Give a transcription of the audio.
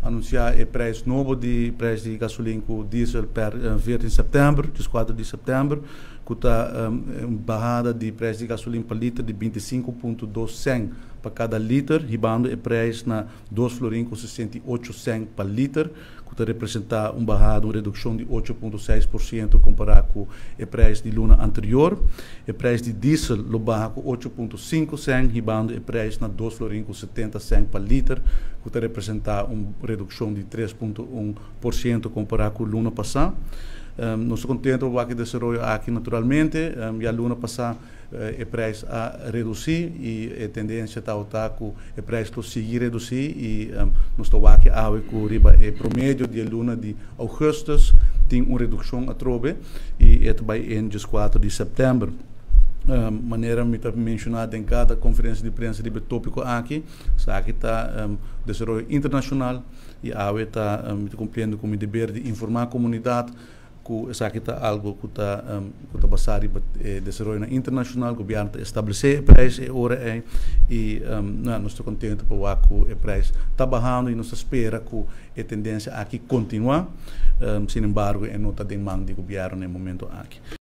Anunsiá e preis nobo di preis di gasolin ku diesel per 14 sèptèmber, 14 di sèptèmber, ku ta un bahada di preis di gasolin pa liter di 25.2 sèn pa kada liter, hibando e preis na 2 florin ku 68 sèn pa liter, ku ta representá un bahada, un redukshon di 8.6% kompará ku e preis di luna anterior. E preis di diesel lo baha ku 8.5 sèn, hibando e preis na 2 florin ku 70 sèn pa liter, ku ta representá un redukshon di 3.1% kompará ku luna pasá. Nos ta kontentu ku e desaroyo aki, naturalmente. Ya luna pasá e preis a redusí i e tendensia ta ku e preis lo sigui redusí i nos ta wak awe ku riba e promedio di luna di ougùstùs tin un redukshon atrobe i e bai in 4 di sèptèmber. Manera mi ta menshoná den kada konferensia di prensa di tópiko aki, esaki ta desaroyo internashonal i awe ta kumpliendo ku mi deber di informá komunidat ku esaki ta algu ku ta basá riba desaroyo internashonal. Gobièrnu ta establesé e preis e ora ei i nos ta kontentu pa wak ku e preis ta bahando i nos ta spera ku e tendensia aki kontinuá. Sin embargo, e no ta den man di gobièrnu na e momento aki.